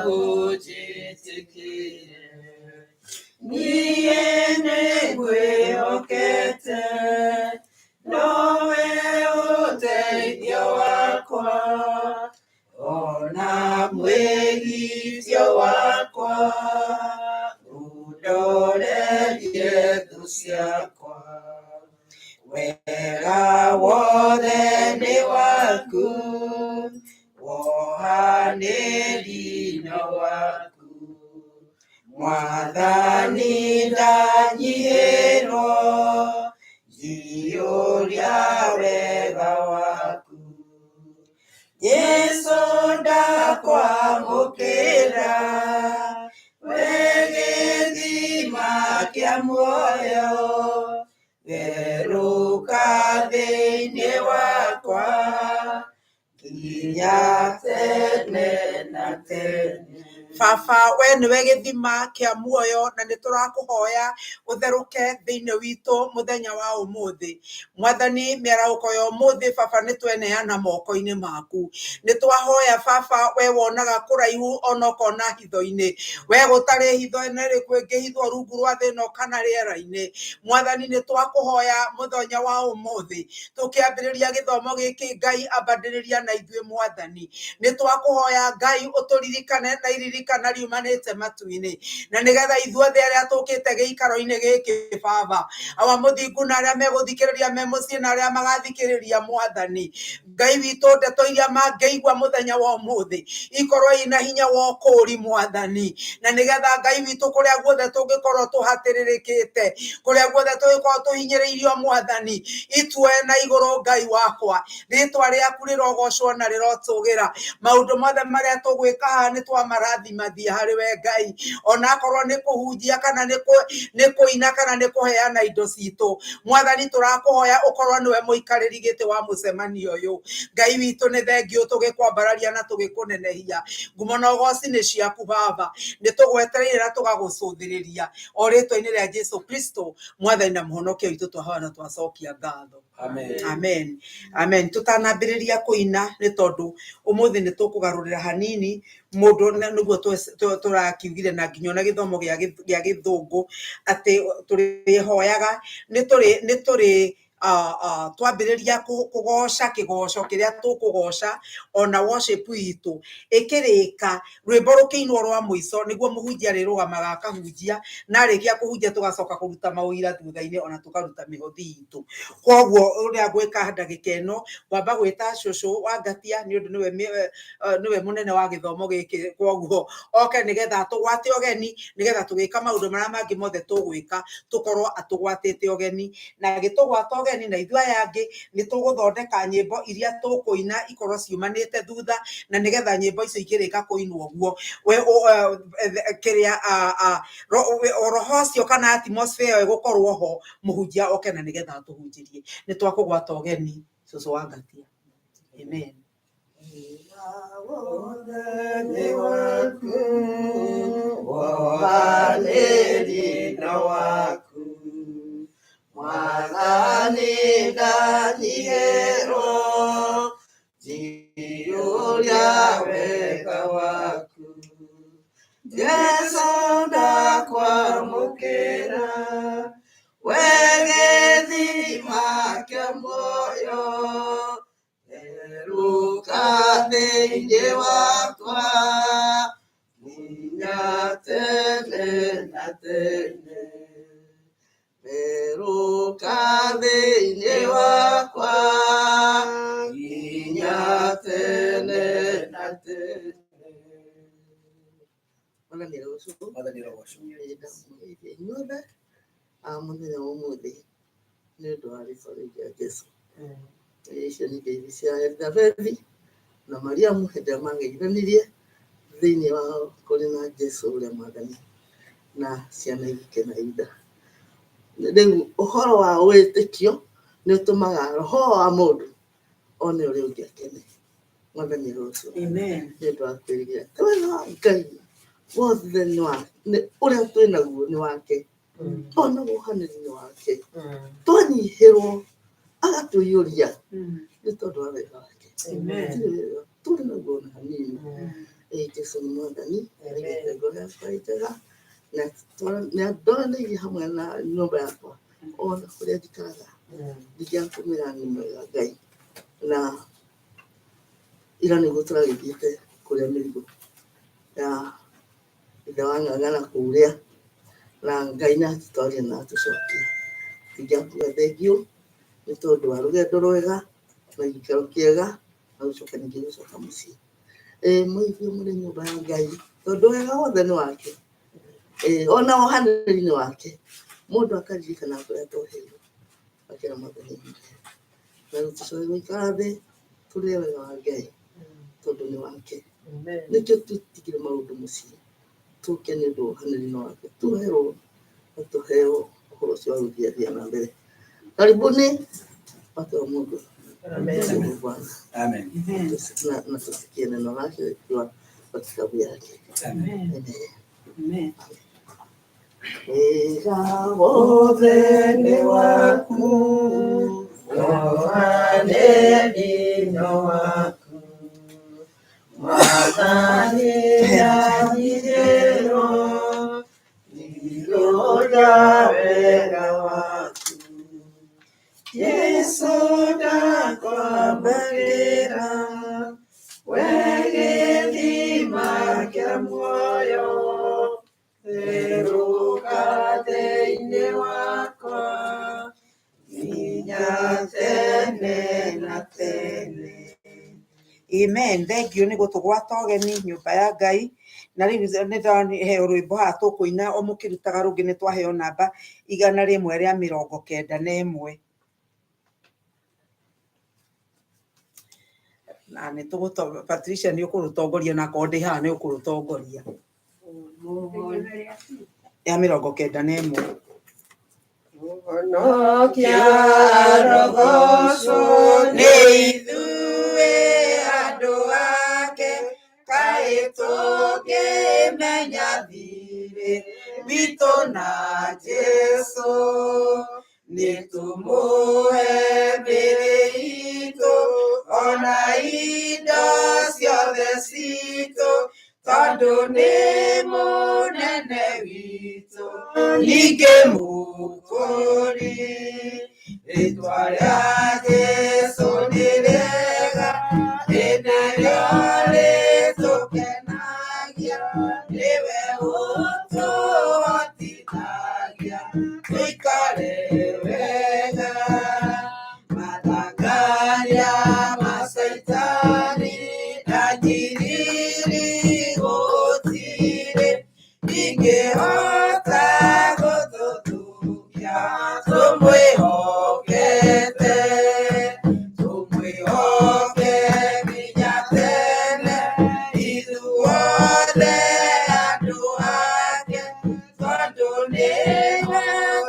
Ũnjĩtĩkĩre. Niĩ nĩngwĩhokete, nowe ũteithio wakwa, ona mwĩgitio wakwa, ũndorerie thũ ciakwa. Wega wothe nĩ waku, wohanĩri no waku. Mwathani ndanyihĩrwo, njiyũria wega waku. Jesũ ndakwamũkĩra, we gĩthima kĩa muoyo, therũka thĩinĩ wakwa, nginya tene na tene. Baba, we nĩwe gĩthima kĩa muoyo na nĩ tũrakũhoya ũtherũke thĩinĩ witũ mũthenya wa ũmũthĩ. Mwathani, mĩarahũko ya ũmũthĩ baba nĩ tweneana moko-inĩ maku. Nĩ twahoya baba, we wonaga kũraihu ona ũkona hitho-inĩ. We gũtarĩ hitho ĩrĩkũ ĩngĩhithwo rungu rwa thĩ ĩno kana rĩera-inĩ. Mwathani, nĩ twakũhoya mũthenya wa ũmũthĩ tũkĩambĩrĩria gĩthomo gĩkĩ, Ngai ambandĩrĩria na ithuĩ Mwathani. Nĩ twakũhoya Ngai ũtũririkane na iririkana riumanĩte matu-inĩ, na nĩgetha ithuothe arĩa tũkĩte gĩikaro-inĩ gĩkĩ baba, awa mũthingu na arĩa megũthikĩrĩria me mũciĩ na arĩa magathikĩrĩria Mwathani Ngai witũ, ndeto iria mangĩigua mũthenya wa ũmũthĩ ikorwo ina hinya wa ũkũũri Mwathani, na nĩgetha Ngai witũ kũrĩa guothe tũngĩkorwo tũhatĩrĩrĩkĩte, kũrĩa guothe tũngĩkorwo tũhinyĩrĩirio Mwathani, ituoe na igũrũ Ngai wakwa, rĩtwa rĩaku rĩrogocwo na rĩrotũgĩra. Maũndũ mothe marĩa tũgwĩka haha nĩ twamarathimithia harĩ we Ngai, onakorwo nĩ kũhunjia kana nĩ kũina kana nĩ kũheana indo citũ. Mwathani, tũrakũhoya ũkorwo nĩwe mũikarĩri gĩtĩ wa mũcemanio ũyũ. Ngai witũ, nĩ thengiũ tũgĩkwambararia na tũgĩkũnenehia. Ngumo na ũgoci nĩ ciaku Baba, nĩ tũgwetereire na tũgagũcũthĩrĩria o rĩtwa-inĩ rĩa Jesu Kristo Mwathani na Mũhonokia witũ, twahoya na twacokia ngatho. Amen. Amen. Amen. Tũtanambĩrĩria kũina, nĩ tondũ ũmũthĩ nĩ tũkũgarũrĩra hanini mũndũ nĩguo tũrakiugire na nginya ona gĩthomo gĩa gĩthũngũ atĩ tũrĩhoyaga nĩ tũrĩ twambĩrĩria kũgoca kĩgoco kĩrĩa tũkũgoca ona worship itũ ĩkĩrĩka, rwĩmbo rũkĩinwo rwa mũico nĩguo mũhunjia arĩrũgamaga akahunjia, na arĩkia kũhunjia tũgacoka kũruta maũira thutha-inĩ ona tũkaruta mĩhothi itũ. Koguo ũrĩa ngwĩka ndagĩka ĩno, ngwamba gwĩta cũcũ wa Ngatia nĩ ũndũ nĩwe mũnene wa gĩthomo gĩkĩ, koguo oke nĩgetha atũgwate ũgeni, nĩgetha tũgĩka maũndũ marĩa mangĩ mothe tũgwĩka tũkorwo atũgwatĩte ũgeni, na agĩtũgwata ũgeni na ithuĩ aya angĩ nĩ tũgũthondeka nyĩmbo iria tũkũina ikorwo ciumanĩte thutha, na nĩgetha nyĩmbo icio ikĩrĩka kũinwo ũguo kĩrĩa roho ũcio kana atmosphere ĩyo ĩgũkorwo ho, mũhunjia oke na nĩgetha atũhunjĩrie. Nĩ twakũgwata ũgeni cũcũ wa Ngatia. Amen. Nĩ waku, wohanĩri no waku, Mwathani ndanyihĩrwo, njiyũria wega waku. Jesũ ndakwamũkĩra, we gĩthima kĩa muoyo, therũka thĩinĩ wakwa, nginya tene na tene. Therũka thĩinĩ wakwa, nginya tene na tene. Mwathani arogocwo. Mwathani arogocwo. Ndamũgeithia inyuothe mũthenya wa ũmũthĩ nĩ ũndũ wa rĩtwa rĩu rĩa Jesũ. Icio nĩ ngeithi cia Elizabethi na Mariamu hĩndĩ ĩrĩa mageithanirie thĩinĩ wao kũrĩ na Jesũ ũrĩa Mwathani na ciana igĩkena ida. Rĩu ũhoro wa wĩtĩkio nĩ ũtũmaga roho wa mũndũ one ũrĩa ũngĩ akene. Mwathani arogocwo. Amen. Nĩ ũndũ wa kwĩrĩgĩra atĩ wega wa Ngai wothe nĩ wa ũrĩa twĩ naguo nĩ wake, ona wohanĩri nĩ wake. Twanyihĩrwo agatũiyũria nĩ tondũ wa wega wake. Amen. Gũtirĩ wega tũrĩ naguo ona hanini. Ĩ Jesũ nĩ mwathani, nĩaigĩte ngoro yakwa ĩ njega, na nĩandoranĩirie hamwe na nyũmba yakwa ona kũrĩa njikaraga ndingĩaga kũmwĩra nĩ mwega Ngai. Na ira nĩguo tũragĩthiĩte kũrĩa mĩrigo ya ithe wa ng'ang'a na kũrĩa, na Ngai nĩatũtwarire na atũcokia. Ndingĩaga kuga thengiũ nĩ tondũ wa rũgendo rwega na gĩikaro kĩega na gũcoka ningĩ gũcoka mũciĩ. Ĩ mũigue mũrĩ nyũmba ya Ngai tondũ wega wothe nĩ wake. Ĩ ona wohanĩri nĩ wake. Mũndũ akaririkana kũrĩa atoheirwo akera Mwathani nĩ mwega. Na rĩu tũcoke gũikara thĩ tũrĩe wega wa Ngai tondũ nĩ wake. Nĩkĩo tũtigire maũndũ mũciĩ tũke nĩ ũndũ wa wohanĩri nĩ wake. Tuoherwo na tũheo ũhoro ũcio wa gũthiathia na mbere. Karibuni watu wa Mungu. Tumsifu Bwana. Amen. Na tusikie neno lake likiwa kwa kitabu yake. Amen. Amen. Wega wothe nĩ waku, wohanĩri nĩ waku. Mwathani nĩanyitĩrwo igũrũ wega waku. Jesũ ndakwamũkĩra, we gĩthima kĩa muoyo, therũka thĩinĩ wakwa nginya tene na tene. Amen. Thank you nĩ gũtũgwata ũgeni nyũmba ya Ngai. Na rĩu nĩ ndaheo rwĩmbo haha tũkũina o mũkĩrutaga rũngĩ nĩ twaheo namba 191. Na nĩ tũgũto Patricia nĩ ũkũrũtongoria na akorwo ndĩ haha nĩ ũkũrũtongoria. Ya 91. Mũhonokia arogocwo Nĩ ithuĩ andũ ake, kaĩ tũngĩmenya thirĩ witũ na Jesũ. Nĩ tũmũhe mĩĩrĩ itũ ona indo ciothe citũ, tondũ nĩ mũnene witũ ningĩ mũkũri. Rĩtwa rĩa Jesũ nĩ rĩega, ĩndĩ rĩo rĩtũkenagia, nĩwe ũtũhotithagia tũikare wega. Mathangania ma Caitani na njiriri gũtirĩ ingĩhota gũtũthũkia tũmwĩhokete, tũmwĩhoke nginya tene ithuothe andũ ake, tondũ nĩwe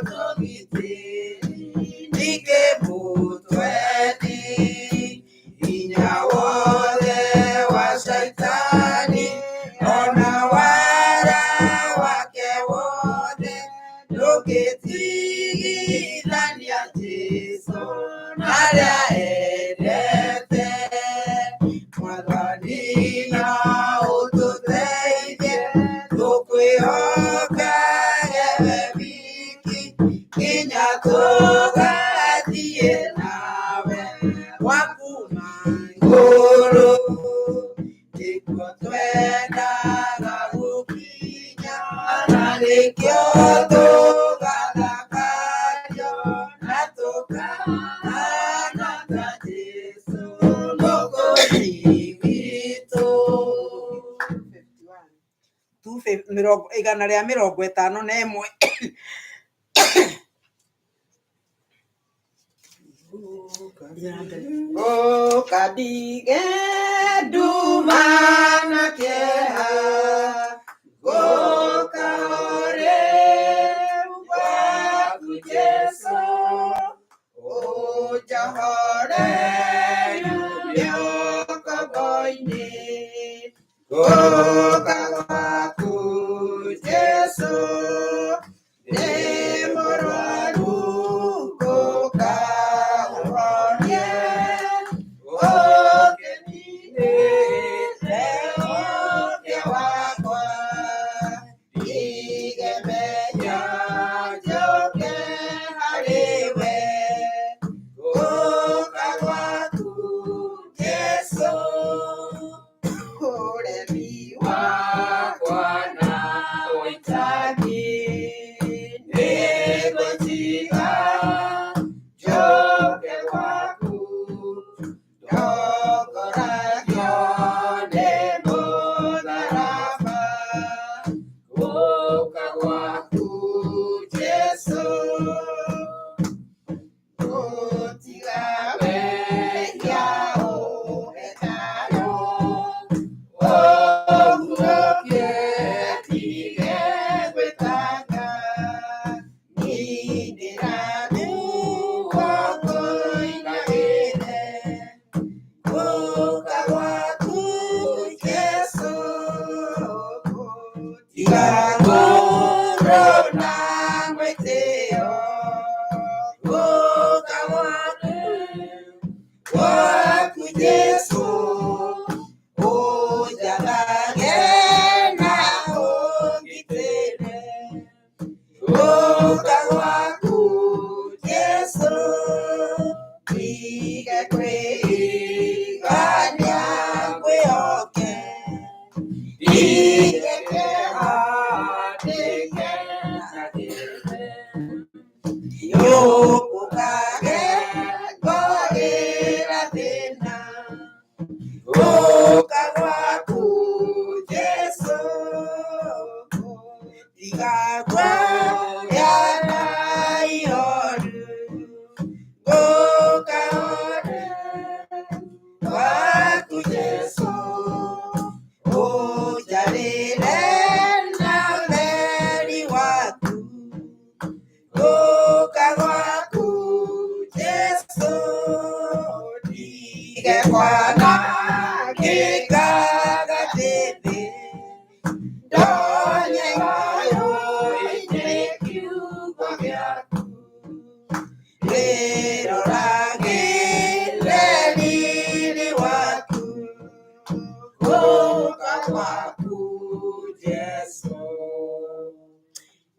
tũgitĩri ningĩ mũtwendi. Hinya wothe wa Caitani ona wara wake wothe ndũngĩtigithania Jesũ na arĩa endete. Mwathani no ũtũteithie tũkwĩhokage we wiki nginya tũgathiĩ nawe gwaku igũrũ. Nĩkuo twendaga gũkinya na nĩkĩo tũgathakario na tũkahana ta Jesũ Mwokozi witũ. 151. Ngũkandige nduma na kĩeha, ngũka ũrĩu gwaku Jesũ, ũnjohore ũkombo-inĩ. Ngũka gwaku Jesũ, ndĩ mũrwaru ngũka ũhonie, ũkĩninĩre Tigagũrwo na mwĩtĩo, gũka gwaku, gwaku Jesũ, ũnjathage na ũngitĩre. Gũka gwaku Jesũ, ndige kwĩigania ngwĩhoke. Ndige kĩeha, ndĩkenagĩre. Nyũmbũkage ngorĩra thĩna. Gũka gwaku Jesũ, tigaguoya na ihoru. Gũka ore gwaku Jesũ, ũnjarĩre na ũtheri waku. Gũka gwaku Jesũ, ndige kwanangĩka gatĩthĩ. Ndonye thayũ-inĩ kiugo gĩaku, ndĩroragĩre riri waku. Gũka gwaku Jesũ.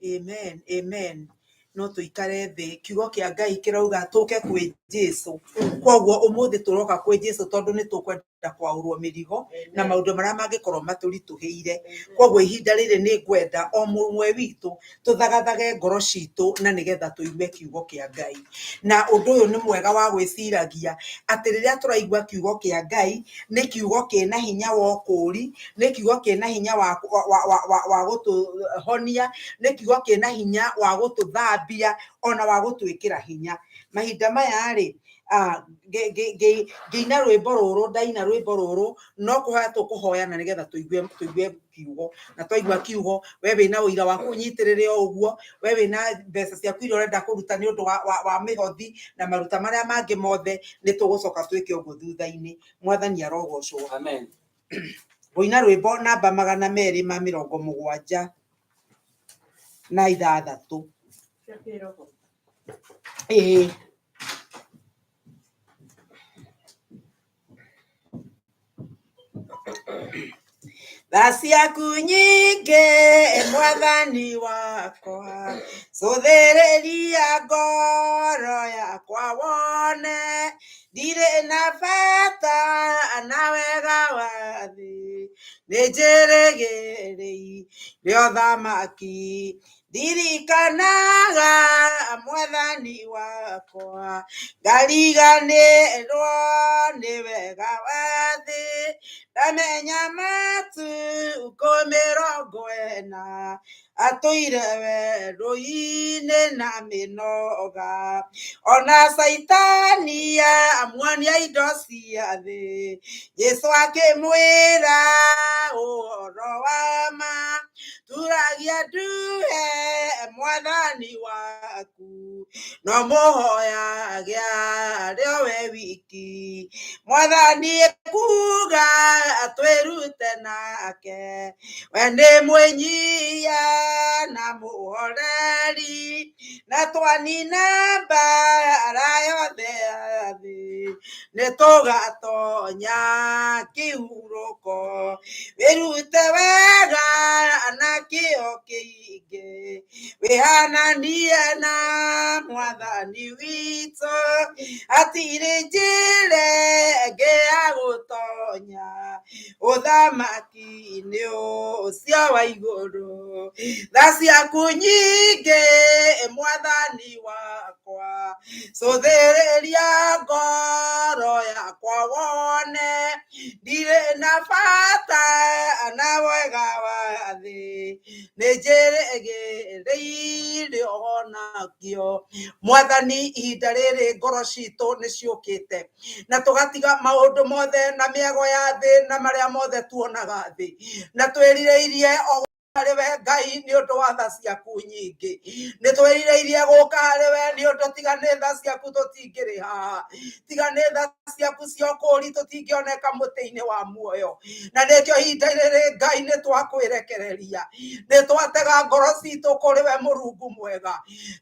Amen, amen. No tũikare thĩ. Kiugo kĩa Ngai kĩrauga tũke kwĩ Jesũ. Koguo ũmũthĩ tũroka kwĩ Jesũ tondũ nĩ tũkwenda kwaũrwo mĩrigo na maũndũ marĩa mangĩkorwo matũritũhĩire. Koguo ihinda rĩrĩ nĩ ngwenda o mũmwe witũ tũthagathage ngoro citũ na nĩgetha tũigue kiugo kĩa Ngai. Na ũndũ ũyũ nĩ mwega wa gwĩciragia atĩ rĩrĩa tũraigua kiugo kĩa Ngai nĩ kiugo kĩna hinya wa ũkũũri, nĩ kiugo kĩna hinya wa gũtũhonia, nĩ kiugo kĩna hinya wa gũtũthambia ona wa gũtwĩkĩra hinya. Mahinda maya rĩ, ngĩina rwĩmbo rũrũ, ndaina rwĩmbo rũrũ, no kũhoya tũkũhoya na nĩgetha tũigue kiugo. Na twaigua kiugo, we wĩna ũira waku ũnyitĩrĩre o ũguo, we wĩna mbeca ciaku iria ũrenda kũruta nĩ ũndũ wa mĩhothi na maruta marĩa mangĩ mothe, nĩ tũgũcoka twĩke ũguo thutha-inĩ. Mwathani arogocwo. Amen. Ngũina rwĩmbo namba 276. Ĩĩ. Tha ciaku nyingĩ mwathani wakwa, cũthĩrĩria ngoro yakwa wone, ndirĩ na bata na wega wa thĩ, nĩ njĩrĩgĩrĩire ũthamaki, ndirikanaga mwathani wakwa, ngariganĩrwo nĩ wega wa thĩ, ndamenya matukũ 40 atũire werũ-inĩ na mĩnoga, ona Caitani amuonia indo cia thĩ, Jesũ akĩmwĩra ũhoro wa ma, turagia nduhe mwathani waku, no mũhoyage arĩ o we wiki, mwathani ekuga twĩrute nake, we nĩ mwĩnyihia na mũhoreri, na twanina mbara yothe ya thĩ, nĩ tũgatonya kĩhurũko, wĩrute wega na kĩo kĩingĩ, wĩhananie na mwathani witũ, hatirĩ njĩra ĩngĩ ya gũtonya ũthamaki-inĩ ũcio wa igũrũ. Tha ciaku nyingĩ mwathani wakwa, cũthĩrĩria ngoro yakwa wone, ndirĩ na bata na wega wa thĩ, nĩ njĩrĩgĩrĩire ũhonokio. Mwathani, ihinda rĩrĩ ngoro citũ nĩ ciũkĩte na tũgatiga maũndũ mothe na mĩago ya thĩ na marĩa mothe tuonaga thĩ, na twĩrirĩirie o Harĩ we Ngai nĩ ũndũ wa tha ciaku nyingĩ. Nĩ twĩrirĩirie gũka harĩ we nĩ ũndũ tiga nĩ tha ciaku tũtingĩrĩ haha, tiga nĩ tha ciaku cia ũkũũri tũtingĩoneka mũtĩ-inĩ wa muoyo. Na nĩkĩo ihinda rĩrĩ Ngai nĩ twakwĩrekereria, nĩ twatega ngoro citũ kũrĩ we Mũrungu mwega.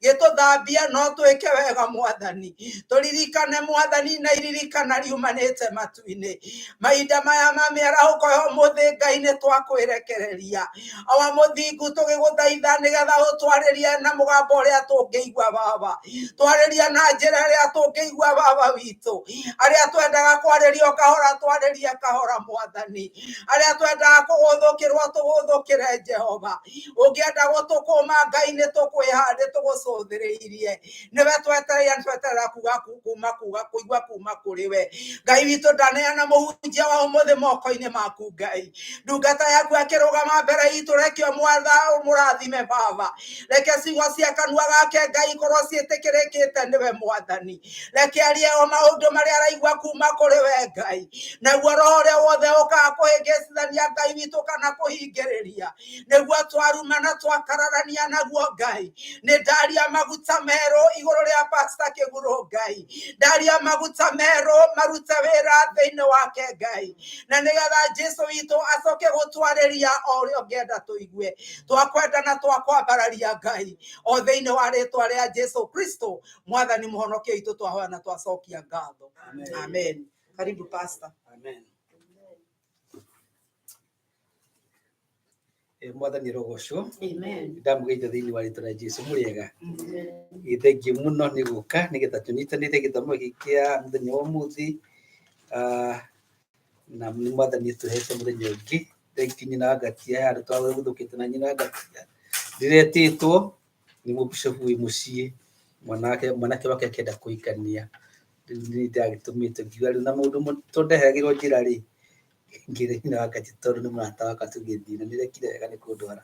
Gĩtũthambie no twĩke wega Mwathani, tũririkane Mwathani na iririkana riumanĩte matu-inĩ. Mahinda maya ma mĩarahũko ya ũmũthĩ Ngai nĩ twakwĩrekereria, awa mũthingu tũgĩgũthaitha nĩgetha ũtwarĩrie na mũgambo ũrĩa tũngĩigua Baba, twarĩrie na njĩra ĩrĩa tũngĩigua Baba witũ. Arĩa twendaga kwarĩrio kahora twarĩrie kahora Mwathani, arĩa twendaga kũgũthũkĩrwo tũgũthũkĩre Jehova. Ũngĩenda gũtũkũma Ngai nĩ tũkwĩha, nĩ tũgũcũthĩrĩirie, nĩwe twetereire, tweterera kuga kuma kuga kũigua kuma kũrĩ we Ngai witũ. Ndaneana mũhunjia wa ũmũthĩ moko-inĩ maku Ngai, ndungata yaku akĩrũgama mbere itũ, reke mwatha mũrathime Baba, reke ciugo cia kanua gake Ngai ikorwo ciĩtĩkĩrĩkĩte nĩwe Mwathani, reke arie o maũndũ marĩa araigua kuma kũrĩ we Ngai, naguo roho ũrĩa wothe ũkaga kũhĩngĩcithania Ngai witũ kana kũhingĩrĩria nĩguo twaruma na twakararania naguo Ngai. Nĩ ndaria maguta merũ igũrũ rĩa Pastor Kĩgurũ Ngai, ndaria maguta merũ marute wĩra thĩinĩ wake Ngai, na nĩgetha Jesu witũ acoke gũtwarĩria o ũrĩa ũngĩenda tũigue. Twakwenda na twakwambararia Ngai, o thĩinĩ wa rĩtwa rĩa Jesu Kristo Mwathani mũhonokia witũ twahoya na twacokia ngatho. Amen. Karibu Pastor. Amen. Mwathani rogocwo. Amen. Ndamũgeithia thĩinĩ wa rĩtwa rĩa Jesu. Mũrĩega? Thengiũ mũno nĩ gũka nĩgetha tũnyitanĩre gĩthomo gĩkĩ kĩa mũthenya wa ũmũthĩ. Na nĩ Mwathani atũhete mũthenya ũngĩ. Thengiũ nyina wa Ngatia, handũ twagũthũkĩte na nyina wa Ngatia. Ndĩretĩtwo nĩ mũbishopu wĩ mũciĩ, mwanake wake akĩenda kũhikania. Rĩu nĩ ndagĩtũmĩte ngiuga rĩu na mũndũ tondehagĩrwo njĩra rĩ, ngĩre nyina wa Ngatia tondũ nĩ mũrata wakwa tũgĩthiĩ, na nĩrekire wega nĩ kũndwara.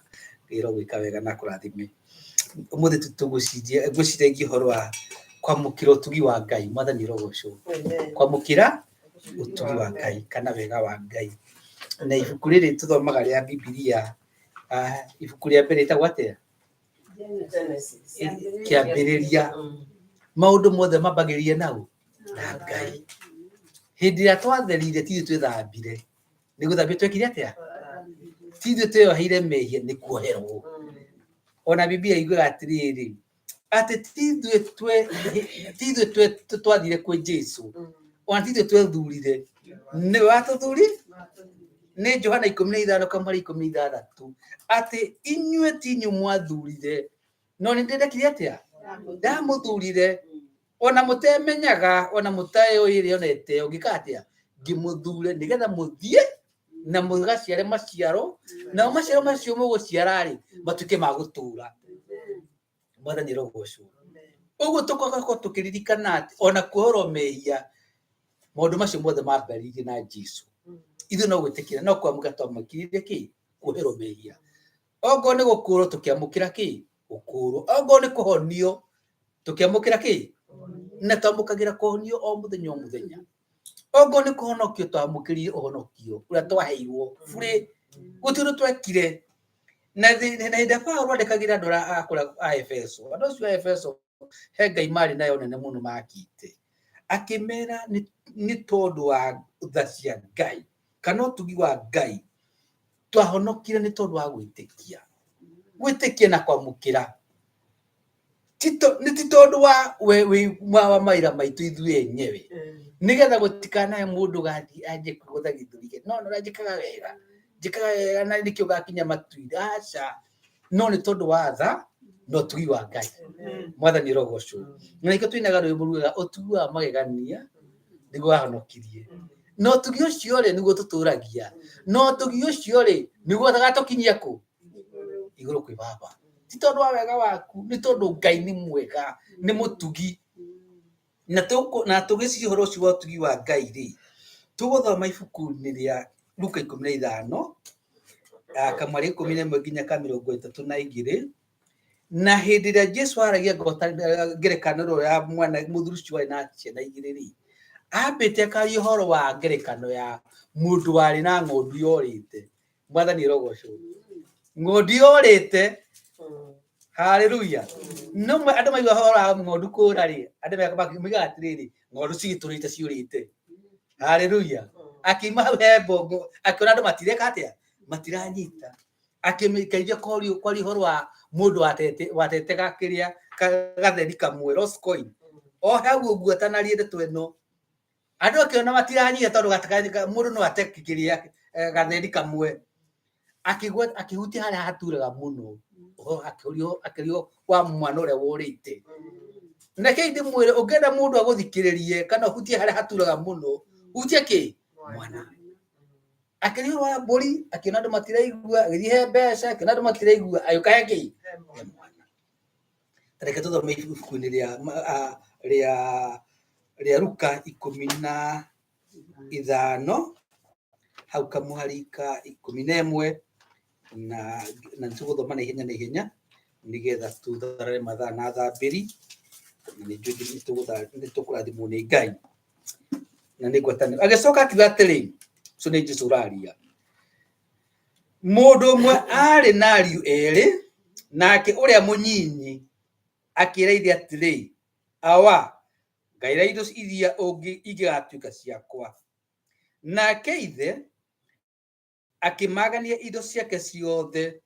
Ngai gwĩka wega na akũrathime. Ũmũthĩ tũgũciria ngwĩciragia ũhoro wa kwamũkĩra ũtugi wa Ngai. Mwathani rogocwo. Kwamũkĩra ũtugi wa Ngai kana wega wa Ngai. Na ibuku rĩrĩ tũthomaga rĩa Bibilia, ibuku rĩa mbere rĩtagwo atĩa? Kĩambĩrĩria. Maũndũ mothe mambagĩrĩria nau na Ngai. Hĩndĩ ĩrĩa twatherire ti ithuĩ twĩthambire, nĩ gũthambio twekire atĩa? Ti ithuĩ tweyoheire mehia, nĩ kuoherwo. Ona Bibilia yugaga atĩrĩrĩ, atĩ ti ithuĩ twathire kwĩ Jesu, ona ti ithuĩ twethurire, nĩwe watũthuri. Nĩ Johana 15 kamũhari 16 atĩ inyuĩ ti inyuĩ mwathurire, no nĩ ndĩndekire atĩa? Ndamũthurire ona mũtemenyaga, ona mũteũĩ ĩrĩa ona ĩteo, ngĩka atĩa? Ngĩmũthure nĩgetha mũthiĩ na mũgaciare maciaro, nao maciaro macio mũgũciara rĩ matuĩke ma gũtũũra. Mwathani rogocwo. Ũguo tũgakorwo tũkĩririkana atĩ ona kuoherwo mehia, maũndũ macio mothe mambĩrĩirie na Jesu. Ithuĩ no gwĩtĩkĩra, no kwamũkĩra twamũkĩrire kĩ? Kuoherwo mehia. Ongorwo nĩ gũkũũrwo tũkĩamũkĩra kĩ? Gũkũũrwo. Ongorwo nĩ kũhonio tũkĩamũkĩra kĩ? Na twamũkagĩra kũhonio o mũthenya o mũthenya. Ongorwo nĩ kũhonokio twamũkĩrire ũhonokio ũrĩa twaheirwo burĩ, gũtirĩ ũndũ twekire. Na hĩndĩ ĩrĩa Paũlũ andĩkagĩra andũ arĩa a kũrĩa a Efeso, andũ acio a Efeso he Ngai marĩ nayo nene mũno makĩte, akĩmera nĩ tondũ wa tha cia Ngai kana ũtugi wa Ngai twahonokire nĩ tondũ wa gwĩtĩkia, gwĩtĩkia na kwamũkĩra, nĩ ti tondũ wa wa mawĩra maitũ ithuĩ enyewe, nĩgetha gũtikanae mũndũ gathiĩ anjie kwĩgũtha gĩthũri, no no njĩkaga wega, njĩkaga wega na nĩkĩo ngakinya matu-inĩ. Aca, no nĩ tondũ wa tha na ũtugi wa Ngai. Mwathani rogocwo. Na nĩkĩo twinaga rwĩmbo rugaga ũtugi wa magegania nĩguo wahonokirie. Na ũtugi ũcio rĩ nĩguo tũtũragia, na ũtugi ũcio rĩ nĩguo ũgatũkinyia kũ? Igũrũ kwĩ Baba. Ti tondũ wa wega waku, nĩ tondũ Ngai nĩ mwega, nĩ mũtugi. Na tũgĩciria ũhoro ũcio wa ũtugi wa Ngai rĩ, tũgũthoma ibuku-inĩ rĩa Luka 15 kamweri 11 nginya ka 32. Na hĩndĩ ĩrĩa Jesu aragia ngerekano ĩyo ya mwana mũthuri ũcio warĩ na ciana igĩrĩ rĩ, ambĩte akaria ũhoro wa ngerekano ya mũndũ warĩ na ng'ondu yorĩte. Mwathani rogocwo. Ng'ondu yorĩte. Haleluya. No andũ maigua ũhoro wa ng'ondu kũra rĩ, andũ moigaga atĩrĩrĩ, ng'ondu cigĩtũrĩte ciũrĩte. Haleluya. Akiuma hau he mbongo, akĩona andũ matireka atĩa, matiranyita. Akĩmĩkaithia kwaria kwaria ũhoro wa mũndũ watete watetega kĩrĩa gatheri kamwe, lost coin. O hau ũguo atanarie ndeto ĩno, andũ akĩona matiranyita tondũ mũndũ no ate kĩrĩa gatheri kamwe. Akĩgwa akĩhutia harĩa haturaga mũno. Ũhoro akĩũrio akĩũrio wa mwana ũrĩa worĩte. Rekei ndĩmwĩre, ũngĩenda mũndũ agũthikĩrĩrie kana ũhutie harĩa haturaga mũno, hutie kĩ? Mwana. Akĩria wa mbũri, akĩona andũ matiraigua, agĩthiĩ he mbeca, akĩona andũ matiraigua, agĩũka he kĩ? He mwana. Ta reke tũthome ibuku-inĩ rĩa Luka 15, hau kamũhari ka 11, na nĩ tũgũthoma na ihenya na ihenya nĩgetha tũtharare mathaa na thambĩri, na nĩ njũĩ nĩ tũkũrathimwo nĩ Ngai na nĩ ngwatanĩro. Agĩcoka akiuga atĩrĩ, ũcio nĩ Jesũ ũraria, mũndũ ũmwe aarĩ na ariũ erĩ, nake ũrĩa mũnyinyi akĩra ithe atĩrĩ, awa, ngaĩra indo iria ingĩgatuĩka ciakwa. Nake ithe akĩmagania indo ciake ciothe.